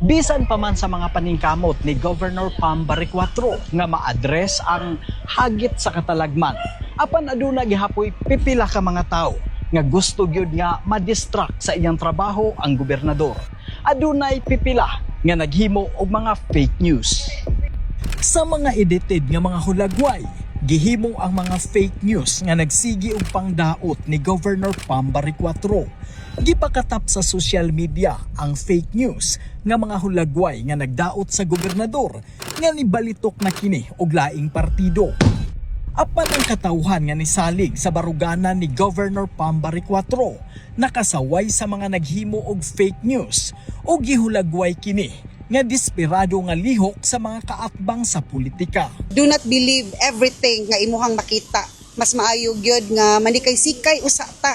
Bisan pa man sa mga paningkamot ni Governor Pam Baricuatro nga ma-address ang hagit sa katalagman, apan aduna gihapoy pipila ka mga tawo nga gusto gyud nga ma-distract sa iyang trabaho ang gobernador. Adunay pipila nga naghimo og mga fake news. Sa mga edited nga mga hulagway, gihimo ang mga fake news nga nagsigi og pangdaot ni Governor Pam Baricuatro. Gipakatap sa social media ang fake news nga mga hulagway nga nagdaot sa gobernador nga nibalitok na kini og laing partido. Apan ang katawhan nga nisalig sa baruganan ni Governor Pam Baricuatro nakasaway sa mga naghimo og fake news o gihulagway kini nga desperado nga lihok sa mga kaatbang sa politika. Do not believe everything nga imuhang makita. Mas maayo gyud nga manikay-sikay usa ta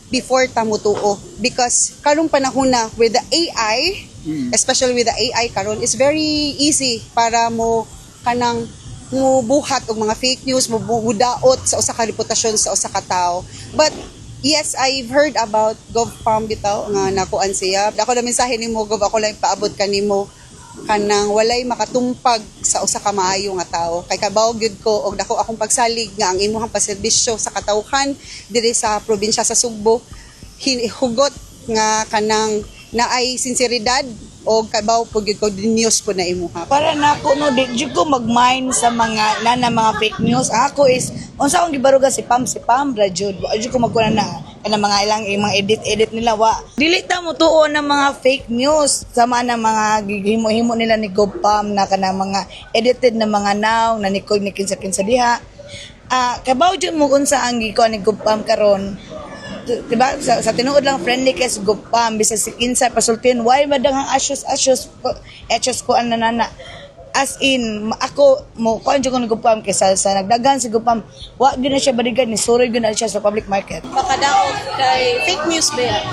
before ta mutuo because karong panahon na with the AI, especially with the AI karon, is very easy para mo kanang mubuhat og mga fake news, mo mudaot sa usa ka reputasyon sa usa ka tawo. But yes, I've heard about Gov Pam bitaw nga nakuan siya. Ako na mensahe nimo, Gov, ako lang paabot kanimo, kanang walay makatumpag sa usa ka maayo nga tawo, kay kabaw gyud ko og dako akong pagsalig nga ang imuhang paserbisyo sa katawhan diri sa probinsya sa Sugbo hugot nga kanang naay sinseridad og kabaw po gyud ko news po na imuha. Para nako, no, di jud ko mag-mind sa mga na mga fake news. Ako is unsa akong gibaruga si Pam ra jud. Wa jud ko magkuha na kanang mga ilang mga edit edit nila, wa. Dili ta mo tuo ng mga fake news sama na mga gihimo-himo nila ni Gov Pam na kanang mga edited na mga naw na ni ni kinsa-kinsa diha. Ah, kabaw jud mo unsa ang gikuha ni Gov Pam karon, diba? Sa tinuod lang, friendly kay si Gov Pam, bisag si kinsa pasultihan, why madang ang asyos asyos asyos ko ana nana. As in, ako mo kuan jud ko ni Gov Pam kay sa nagdagan si Gov Pam, wa gyud na siya bodyguard ni suroy gyud na siya sa public market. Makadaot kay fake news ba yan?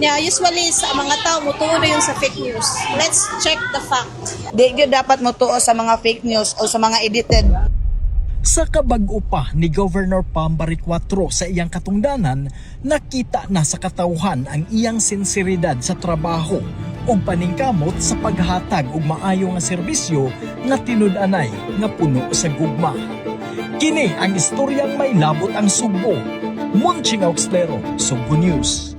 Nya, usually sa mga tao mutuo na yun sa fake news. Let's check the fact. Di gyud dapat mo tuo sa mga fake news o sa mga edited. Sa kabag-o pa ni Governor Pam Baricuatro sa iyang katungdanan, nakita na sa katawhan ang iyang sinseridad sa trabaho ug paningkamot sa paghatag og maayo nga serbisyo nga tinud-anay nga puno sa gugma. Kini ang istoryang may labot ang Sugbo. Monching Auxlero, Sugbo News.